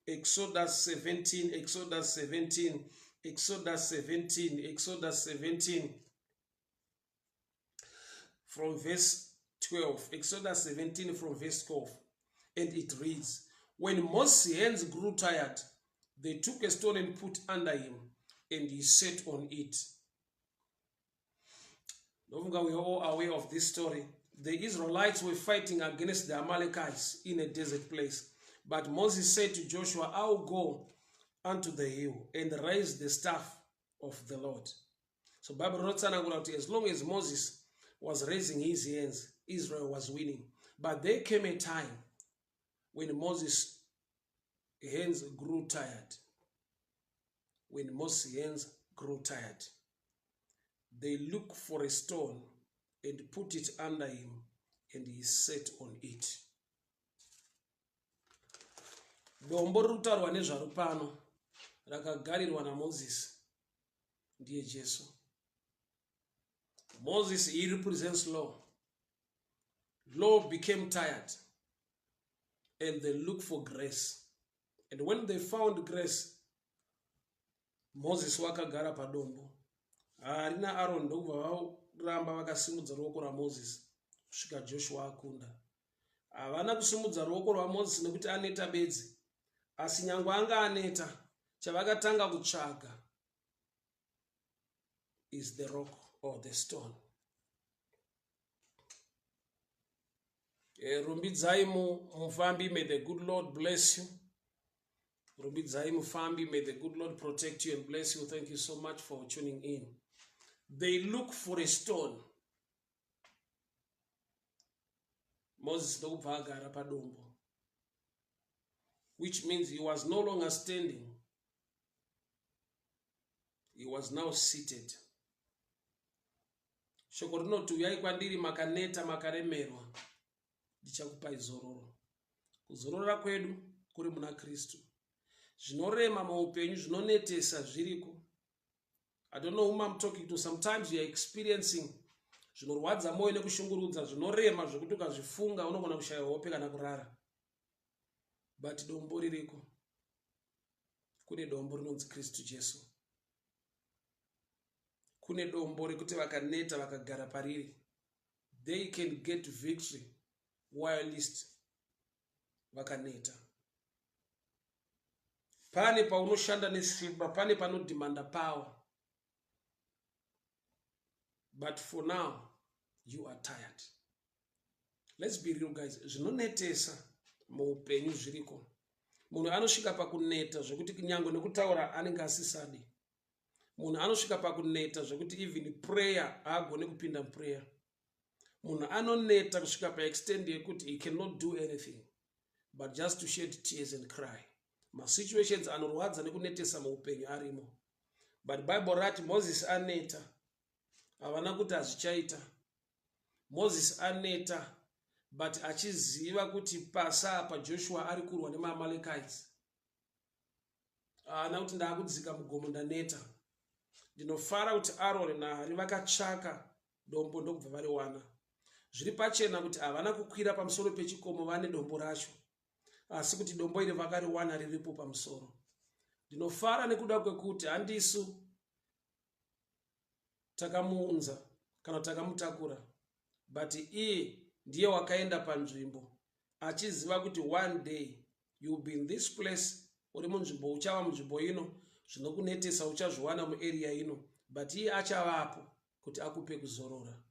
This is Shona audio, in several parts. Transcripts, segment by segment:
Exodus 17, Exodus 17, Exodus 17, Exodus 17 from verse 12. Exodus 17 from verse 12. And it reads, When Moses' hands grew tired, they took a stone and put under him, and he sat on it. Ndofunga we are all aware of this story. The Israelites were fighting against the Amalekites in a desert place. But Moses said to Joshua, I'll go unto the hill and raise the staff of the Lord. So Bible rinotsanangura kuti as long as Moses was raising his hands, Israel was winning. But there came a time when Moses' hands grew tired. When Moses' hands grew tired, they look for a stone and put it under him and he sat on it. Dombo riri kutaurwa nezvaro pano rakagarirwa naMoses ndiye Jesu. Moses, he represents law. Law became tired and they look for grace. And when they found grace, Moses wakagara padombo. Hari naAron ndokubva varamba vakasimudza ruoko rwaMoses kusvika Joshua akunda. Havana kusimudza ruoko rwaMoses nekuti aneta bedzi, asi nyangwe anga aneta, chavakatanga kutsvaga is the rock or the stone. Eh, rumbidzai mufambi, may the good Lord bless you. Rumbidzai mufambi, may the good Lord protect you and bless you. Thank you so much for tuning in. They look for a stone. Moses ndokubva agara padombo, which means he was no longer standing. He was now seated. Shoko rinoti uyai kwandiri makaneta makaremerwa ndichakupai zororo. Kuzorora kwedu kuri muna Kristu. Zvinorema muupenyu zvinonetesa zviriko. I don't know whom I'm talking to. Sometimes you are experiencing zvinorwadza moyo nekushungurudza zvinorema zvekuti ukazvifunga unogona kushaya hope kana kurara. But dombo ririko. Kune dombo rinonzi Kristu Jesu. Kune dombo rekuti vakaneta vakagara pariri they can get victory whilst vakaneta. Pane paunoshanda nesimba, pane panodhimanda power, but for now you are tired. Let's be real guys, zvinonetesa muupenyu zviriko. Munhu anosvika pakuneta zvekuti kunyangwe nekutaura anenge asisadi. Munhu anosvika pakuneta zvekuti even prayer haagone kupinda muprayer. Munhu anoneta kusvika paextend yekuti he cannot do anything but just to shed tears and cry. Masituations anorwadza nekunetesa muupenyu arimo. But Bible rati Moses aneta, havana kuti hazvichaita. Moses aneta but achiziva kuti pasa apa Joshua ari kurwa nemaAmalekites. Haana kuti ndaakudzika mugomo ndaneta. Ndinofara kuti Aroni naHari vakatsvaka dombo ndokubva variwana. Zviri pachena kuti havana kukwira pamusoro pechikomo vane dombo racho, asi kuti dombo iri vakariwana riripo pamusoro. Ndinofara nekuda kwekuti handisu takamuunza kana takamutakura, but iye ndiye wakaenda panzvimbo achiziva kuti one day you will be in this place, uri munzvimbo, uchava munzvimbo ino, zvinokunetesa uchazviwana muarea ino, but iye achavapo kuti akupe kuzorora.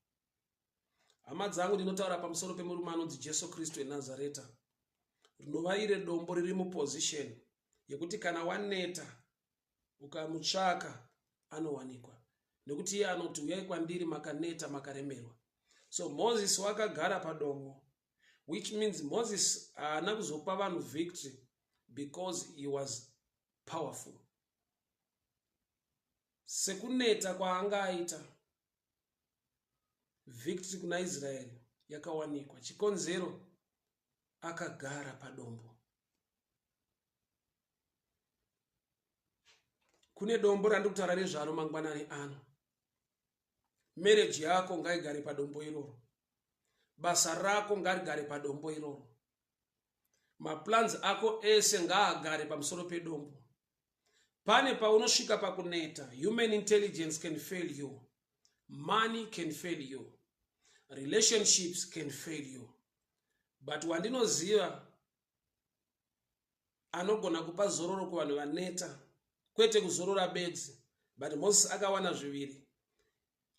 Hama dzangu, ndinotaura pamusoro pemurume anonzi Jesu Kristu weNazareta, rinova ire dombo riri muposition yekuti kana waneta ukamutsvaka anowanikwa, nekuti iye anoti uyai kwandiri makaneta makaremerwa. So Moses wakagara padombo, which means Moses haana kuzopa vanhu victory because he was powerful. Sekuneta kwaanga aita, victory kuna Israeri yakawanikwa. Chikonzero, akagara padombo. Kune dombo randiri kutaura nezvaro mangwanani ano. Marriage yako ngaigare padombo iroro. Basa rako ngarigare padombo iroro. Maplans ako ese ngaagare pamusoro pedombo. Pane paunosvika pakuneta, human intelligence can fail you, money can fail you, relationships can fail you, but wandinoziva anogona kupa zororo kuvanhu vaneta, kwete kuzorora bedzi, but Moses akawana zviviri.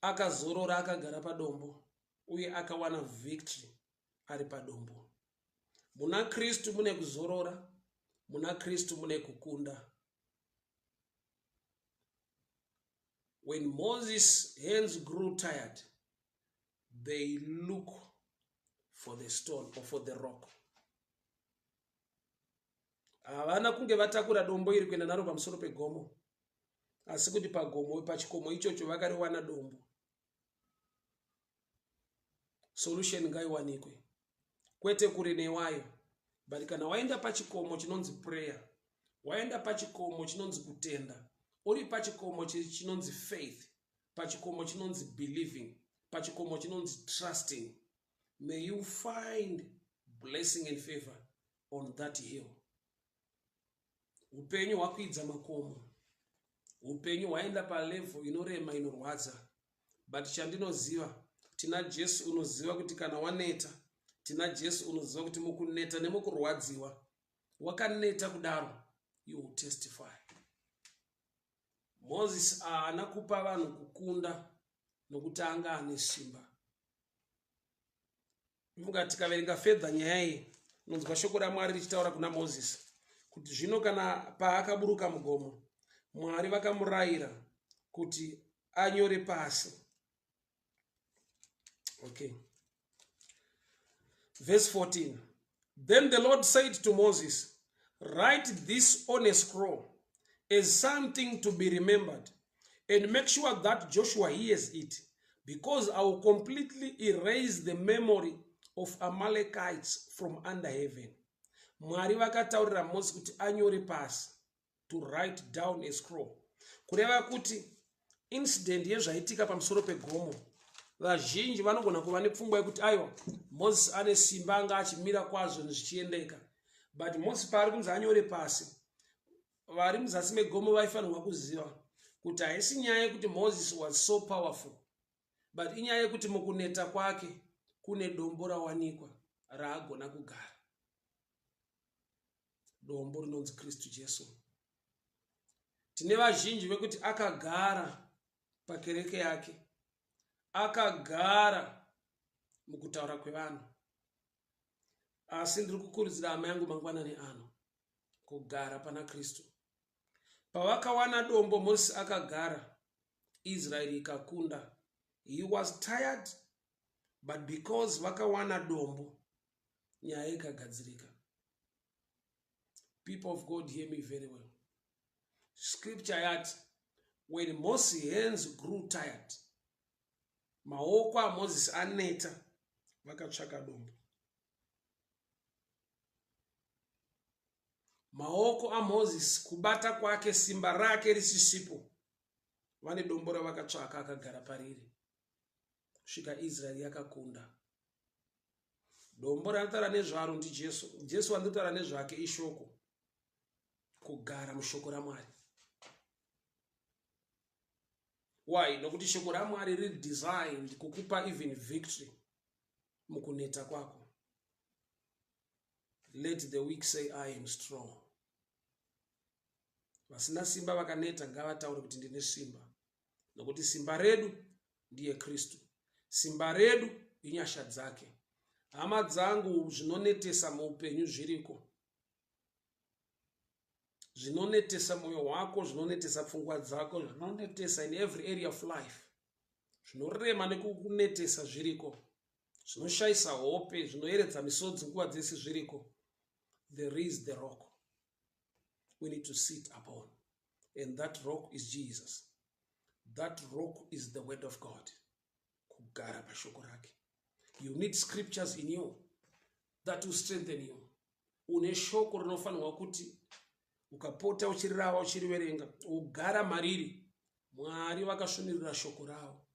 Akazorora akagara padombo uye akawana victory ari padombo. Muna Kristu mune kuzorora, muna Kristu mune kukunda. When Moses hands grew tired, they look for the stone or for the rock. Havana kunge vatakura dombo iri kuenda naro pamusoro pegomo, asi kuti pagomo pachikomo ichocho vakariwana dombo. Solution ngaiwanikwe kwete kure newayo, but kana waenda pachikomo chinonzi prayer, waenda pachikomo chinonzi kutenda, uri pachikomo chinonzi faith, pachikomo chinonzi believing, pachikomo chinonzi trusting, may you find blessing and favor on that hill. Upenyu hwakwidza makomo, upenyu hwaenda palevel inorema inorwadza, but chandinoziva, tina Jesu unoziva kuti kana waneta, tina Jesu unoziva kuti mukuneta nemukurwadziwa wakaneta kudaro, you will testify. Moses haana kupa vanhu kukunda nokuti anga ane simba. Muka tikaverenga fedha nyaya iyi, unonzwa shoko raMwari richitaura kuna Moses kuti zvino kana paakaburuka mugomo, Mwari vakamurayira kuti anyore pasi. Okay, verse 14: Then the Lord said to Moses, "Write this on a scroll as something to be remembered and make sure that Joshua hears it, because I will completely erase the memory of Amalekites from under heaven." Mwari vakataurira Moses kuti anyore pasi, to write down a scroll, kureva kuti incident yezvaitika pamusoro pegomo. Vazhinji vanogona kuva nepfungwa yekuti aiwa, Moses ane simba, anga achimira kwazvo zvichiendeka, but Moses paari kunzi anyore pasi, vari muzasi megomo vaifanirwa kuziva kuti haisi nyaya yekuti Moses was so powerful, but inyaya yekuti mukuneta kwake kune dombo rawanikwa raagona kugara, dombo rinonzi Kristu Jesu. Tine vazhinji vekuti akagara pakereke yake, akagara mukutaura kwevanhu, asi ndiri kukurudzira hama yangu mangwanani ano kugara pana Kristu. Pavakawana dombo, Mozisi akagara, Israeri ikakunda. He was tired, but because vakawana dombo, nyaya ikagadzirika. People of God, hear me very well. Scripture yati when Moses hands grew tired, maoko aMozisi aneta, vakatsvaka dombo. Maoko aMozisi, kubata kwake, simba rake risisipo, vane dombo ravakatsvaka, akagara pariri kusvika Israeri yakakunda. Dombo ranotaura nezvaro ndiJesu. Jesu wandinotaura nezvake ishoko, kugara mushoko raMwari. Why? Nokuti shoko raMwari riri designed kukupa even victory mukuneta kwako. Let the weak say, "I am strong." Vasina simba, vakaneta, ngavataure kuti ndine simba, nokuti simba redu ndiye Kristu, simba redu inyasha dzake. Hama dzangu, zvinonetesa muupenyu zviriko, zvinonetesa mwoyo wako, zvinonetesa pfungwa dzako, zvinonetesa in every area of life, zvinorema nekukunetesa zviriko, zvinoshayisa hope, zvinoeredza misodzi nguva dzese zviriko. There is the rock we need to sit upon, and that rock is Jesus. That rock is the word of God. Kugara pashoko rake. You need scriptures in you that will strengthen you. Une shoko rinofanirwa kuti ukapota uchirirava, uchiriverenga, ugara mariri. Mwari vakasvumirira shoko ravo,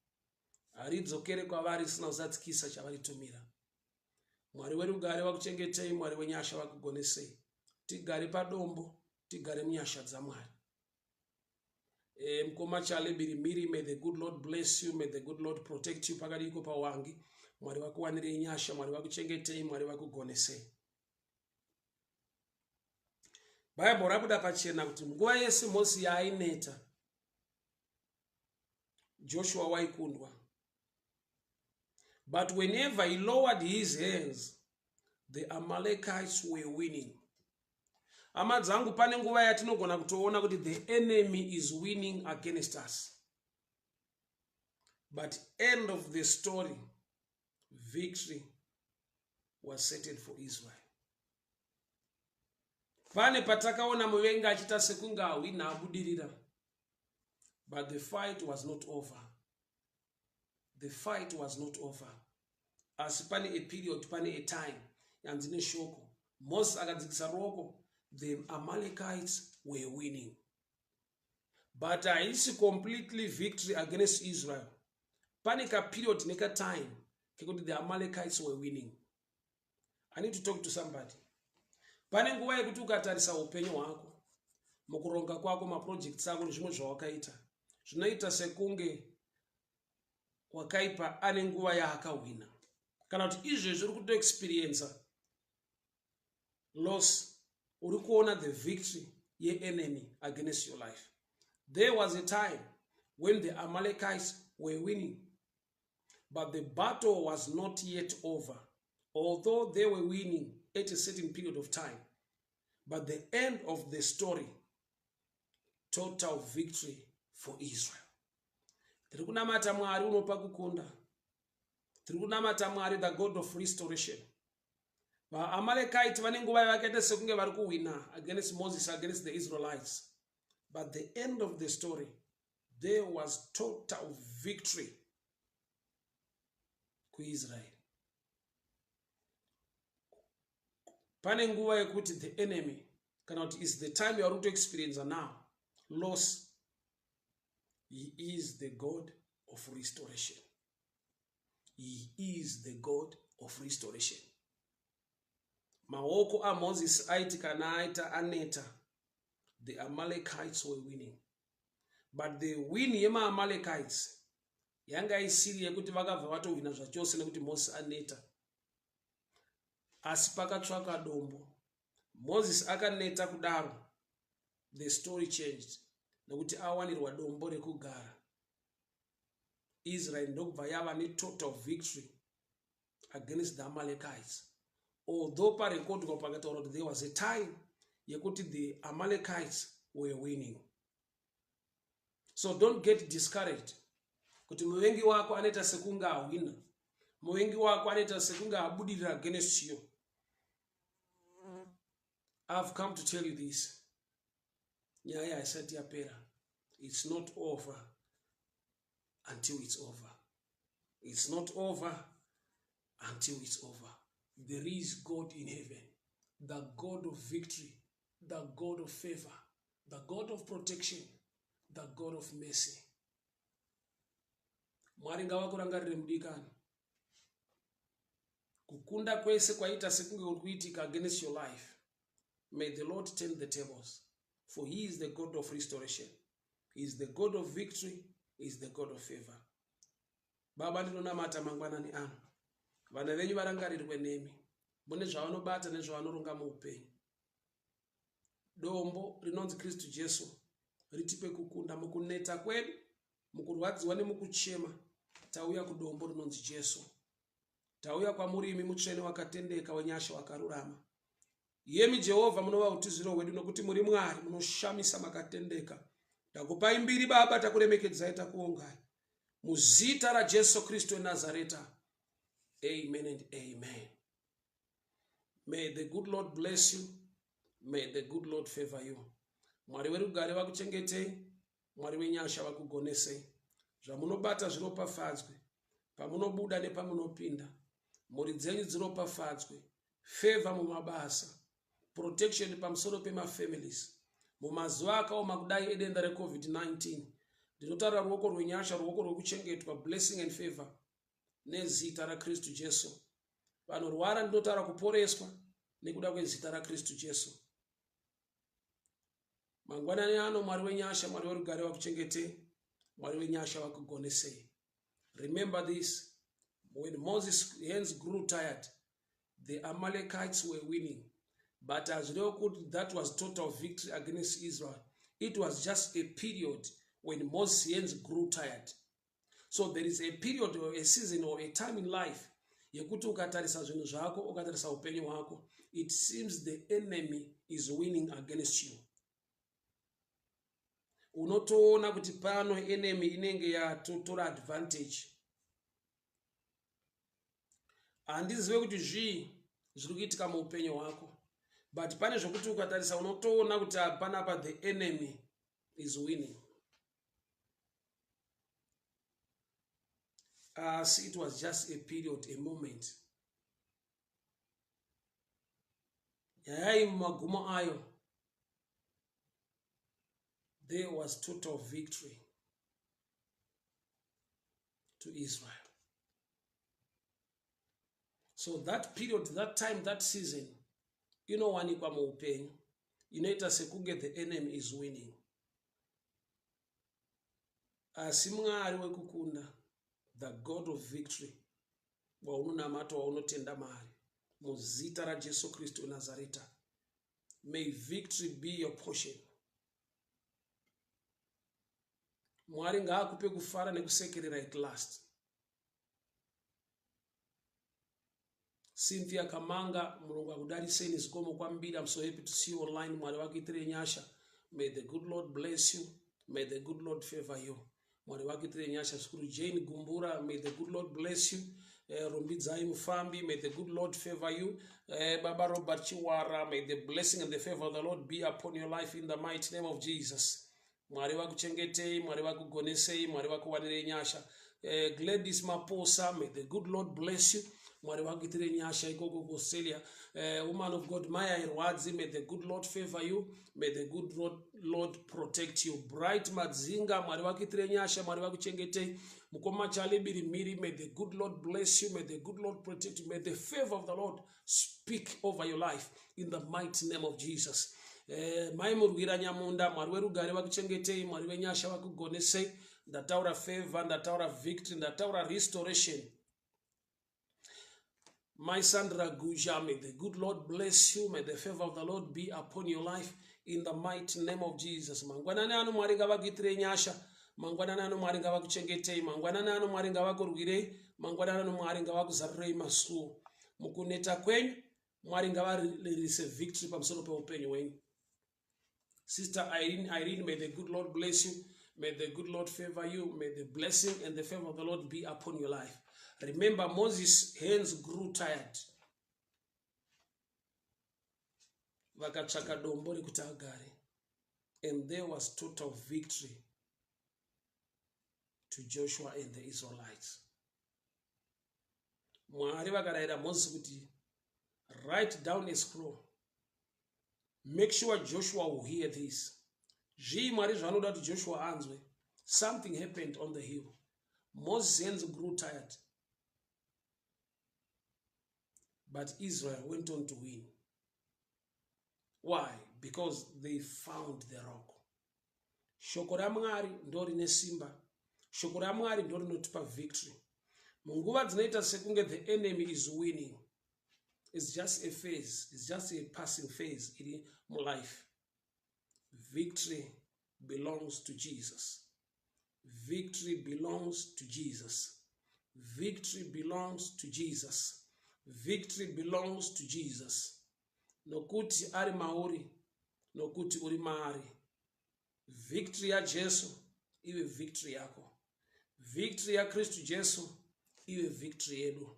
haridzokere kwavari risina kuzadzikisa chavaritumira. Mwari werugare vakuchengetei, Mwari wenyasha vakugonesei. Tigare padombo, tigare munyasha dzaMwari. Eh, mkoma Chale Birimiri, may the good Lord bless you, may the good Lord protect you pakadiko pawangi. Mwari vakuwanirei nyasha, Mwari vakuchengetei, Mwari vakugonesei. Bible rabuda pachena kuti nguva yese Mozisi yaaineta Joshua waikundwa. But whenever he lowered his hands, the Amalekites were winning. Hama dzangu, pane nguva yatinogona kutoona kuti the enemy is winning against us. But end of the story, victory was settled for Israel. Pane patakaona muvengi achiita sekunge ahwina abudirira. But the fight was not over. The fight was not over. Asi pane a period, pane a time yanzi neshoko. Moses akadzikisa ruoko, the Amalekites were winning. But haisi completely victory against Israel. Pane ka period neka time kekuti the Amalekites were winning. I need to talk to somebody. Pane nguva yekuti ukatarisa upenyu hwako mukuronga kwako maprojects ako nezvimwe zvawakaita zvinoita sekunge wakaipa ane nguva yaakahwina kana kuti izvezvi uri kutoexperiensa loss uri kuona the victory yeenemy against your life. There was a time when the Amalekites were winning, but the battle was not yet over. Although they were winning at a certain period of time, but the end of the story, total victory for Israel. Tiri kunamata Mwari unopa kukunda. Tiri kunamata Mwari, the God of restoration. VaAmalekite vane nguva yavakaita sekunge vari kuwina against Moses, against the Israelites. But the end of the story, there was total victory kuIsrael. Pane nguva yekuti the enemy, kana kuti is the time you are to experience now loss, he is the God of restoration. He is the God of restoration. Maoko aMoses aiti kana aita aneta, the Amalekites were winning. But the win yemaAmalekites yanga isiri yekuti vakabva vatohwina zvachose nekuti Moses aneta. Asi pakatsvaka dombo. Moses akaneta kudaro, the story changed nekuti awanirwa dombo rekugara. Israel ndokubva yava netotal victory against the Amalekites. Although parekodwa pakataura kuti there was a time yekuti the Amalekites were winning. So don't get discouraged kuti muvengi wako anoita sekunge ahwina, muvengi wako anoita sekunge abudirira against you. I've come to tell you this. Nyaya haisati yapera. It's not over until it's over. It's not over until it's over. There is God in heaven, the God of victory, the God of favor, the God of protection, the God of mercy. Mwari ngavakurangarire mudikani. Kukunda kwese kwaita sekunge kuri kuitika against your life, may the Lord turn the tables, for he is the God of restoration. He is the God of victory. He is the God of favor. Baba, ndinonamata mangwanani ano, vana venyu varangarirwe nemi mune zvavanobata nezvavanoronga muupenyu. Dombo rinonzi Kristu Jesu ritipe kukunda mukuneta kwedu, mukurwadziwa nemukuchema. Tauya kudombo rinonzi Jesu. Tauya kwamuri imi mutsvene wakatendeka, wenyasha wakarurama. Yemi Jehovha munova utiziro hwedu, nokuti muri Mwari munoshamisa, makatendeka. Takupai mbiri Baba, takuremekedzai, takuongai. Muzita raJesu Kristu weNazareta. Amen and amen. May the good Lord bless you. May the good Lord favor you. Mwari werugare vakuchengetei. Mwari wenyasha vakugonesei. Zvamunobata zviropafadzwe. Pamunobuda nepamunopinda. Mhuri dzenyu dziropafadzwe. Favor mumabasa. Protection pamusoro pemafamilies. Mumazuva akaoma kudai edenda reCovid-19, ndinotaura ruoko rwenyasha, ruoko rwekuchengetwa, blessing and favor nezita raKristu Jesu. Vanorwara ndinotaura kuporeswa nekuda kwezita raKristu Jesu. Mangwanani ano Mwari wenyasha, Mwari werugare vakuchengetei, Mwari wenyasha vakugonesei. Remember this, when Moses' hands grew tired, the Amalekites were winning. But hazvirevo kuti that was total victory against Israel. It was just a period when Moses' hands grew tired. So there is a period or a season or a time in life yekuti ukatarisa zvinhu zvako, ukatarisa upenyu hwako, it seems the enemy is winning against you. Unotoona kuti pano enemy inenge yatotora advantage. Handizive kuti zvii zviri kuitika muupenyu hwako, but pane zvokuti ukatarisa unotoona kuti panapa the enemy is winning. Asi it was just a period, a moment. Nyaya iyi mumagumo ayo there was total victory to Israel. So that period, that time, that season inowanikwa muupenyu inoita sekunge the enemy is winning. Asi Mwari wekukunda, the God of victory, waunonamata, waunotenda maari, muzita raJesu Kristu weNazareta, may victory be your portion. Mwari ngaakupe kufara nekusekerera at last. Cynthia Kamanga, Mulungu akudariseni zikomo kwambiri. I'm so happy to see you online. Mwari vakuitire nyasha. May the good Lord bless you. May the good Lord favor you. Mwari vakuitire nyasha zvikuru. Jane Gumbura, may the good Lord bless you. Rumbidzai Mufambi, may the good Lord favor you. Baba Robert Chiwara, may the blessing and the favor of the Lord be upon your life in the mighty name of Jesus. Mwari vakuchengetei, Mwari vakugonesei, Mwari vakuwanirei nyasha. Gladys Maposa, may the good Lord bless you. Mwari vakuitire nyasha ikoko kuAustralia. Woman of God Maya Irwadzi, may the good Lord favor you. May the good Lord protect you. Bright Madzinga, Mwari vakuitire nyasha, Mwari vakuchengetei. Mukoma Charlie Birimiri, may the good Lord bless you. May the good Lord protect you. May the favor of the Lord speak over your life in the mighty name of Jesus. Mai Murwira Nyamunda, Mwari werugare vakuchengetei, Mwari wenyasha vakugonesei. Ndataura favor, ndataura victory, ndataura restoration. My Sandra Guja, may the good Lord bless you. May the favor of the Lord be upon your life in the mighty name of Jesus. Mangwanani ano Mwari ngavakuitirei nyasha. Mangwanani ano Mwari ngavakuchengetei. Mangwanani ano Mwari ngavakurwirei. Mangwanani ano Mwari ngavakuzarurei masuo. Mukuneta kwenyu Mwari ngavaririse victory pamusoro peupenyu hwenyu. Sister Irene, Irene, may the good Lord bless you. May the good Lord favor you. May the blessing and the favor of the Lord be upon your life. Remember, Moses' hands grew tired. Vakatsvaka dombo rekuti agare. And there was total victory to Joshua and the Israelites. Mwari vakarayira Moses kuti write down a scroll. Make sure Joshua will hear this. Zvii Mwari zvaanoda kuti Joshua anzwe? Something happened on the hill. Moses' hands grew tired. But Israel went on to win. Why? Because they found the rock. Shoko raMwari ndo rine simba. Shoko raMwari ndo rinotipa victory. Munguva dzinoita sekunge the enemy is winning. It's just a phase. It's just a passing phase iri mulife. Victory belongs to Jesus. Victory belongs to Jesus. Victory belongs to Jesus. Victory belongs to Jesus. Nokuti ari mauri, nokuti uri maari. Victory yaJesu ive victory yako. Victory yaKristu Jesu ive victory yedu.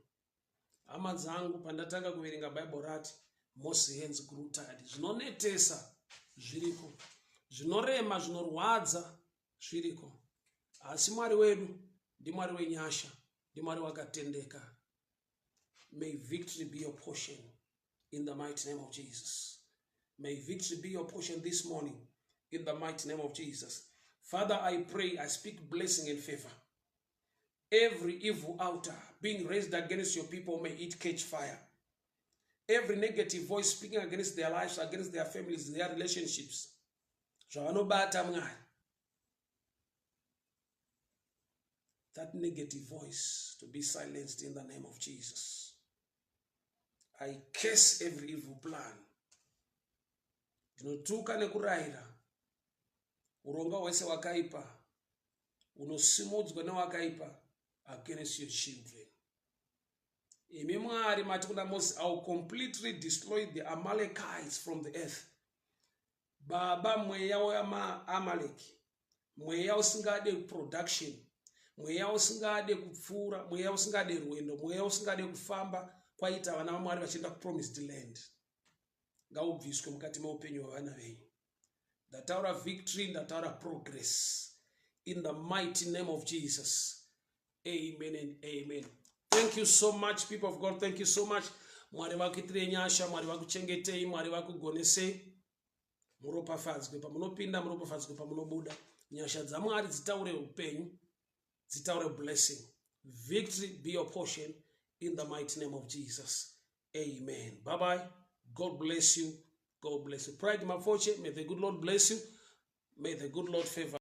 Hama dzangu, pandatanga kuverenga Bible rati Moses hands grew tired. Zvinonetesa zviriko, zvinorema, zvinorwadza zviriko, asi Mwari wedu ndiMwari wenyasha, ndiMwari wakatendeka. May victory be your portion in the mighty name of Jesus. May victory be your portion this morning in the mighty name of Jesus. Father, I pray, I speak blessing and favor. Every evil altar being raised against your people, may it catch fire. Every negative voice speaking against their lives, against their families, their relationships, zvavanobata Mwari, that negative voice to be silenced in the name of Jesus. I curse every evil plan. Ndinotuka nekurayira urongwa hwese wakaipa unosimudzwa newakaipa against your children. Imi Mwari mati kuna Moses, I will completely destroy the Amalekites from the earth. Baba, mweya weAmaleki, mweya usingade production, mweya usingade kupfuura, mweya usingade rwendo, mweya usingade kufamba kwaita vana vaMwari vachienda kupromised land, ngaubviswe mukati meupenyu hwevana venyu. Ndataura victory, ndataura progress in the mighty name of Jesus. Amen and amen. Thank you so much, people of God. Thank you so much. Mwari vakuitirei nyasha, Mwari vakuchengetei, Mwari vakugonesei. Muropafadzwe pamunopinda, muropafadzwe pamunobuda. Nyasha dzaMwari dzitaure upenyu, dzitaure blessing. Victory be your portion in the mighty name of Jesus. Amen. Bye bye. God bless you. God bless you. Pride Mafoche, may the good Lord bless you. May the good Lord favor.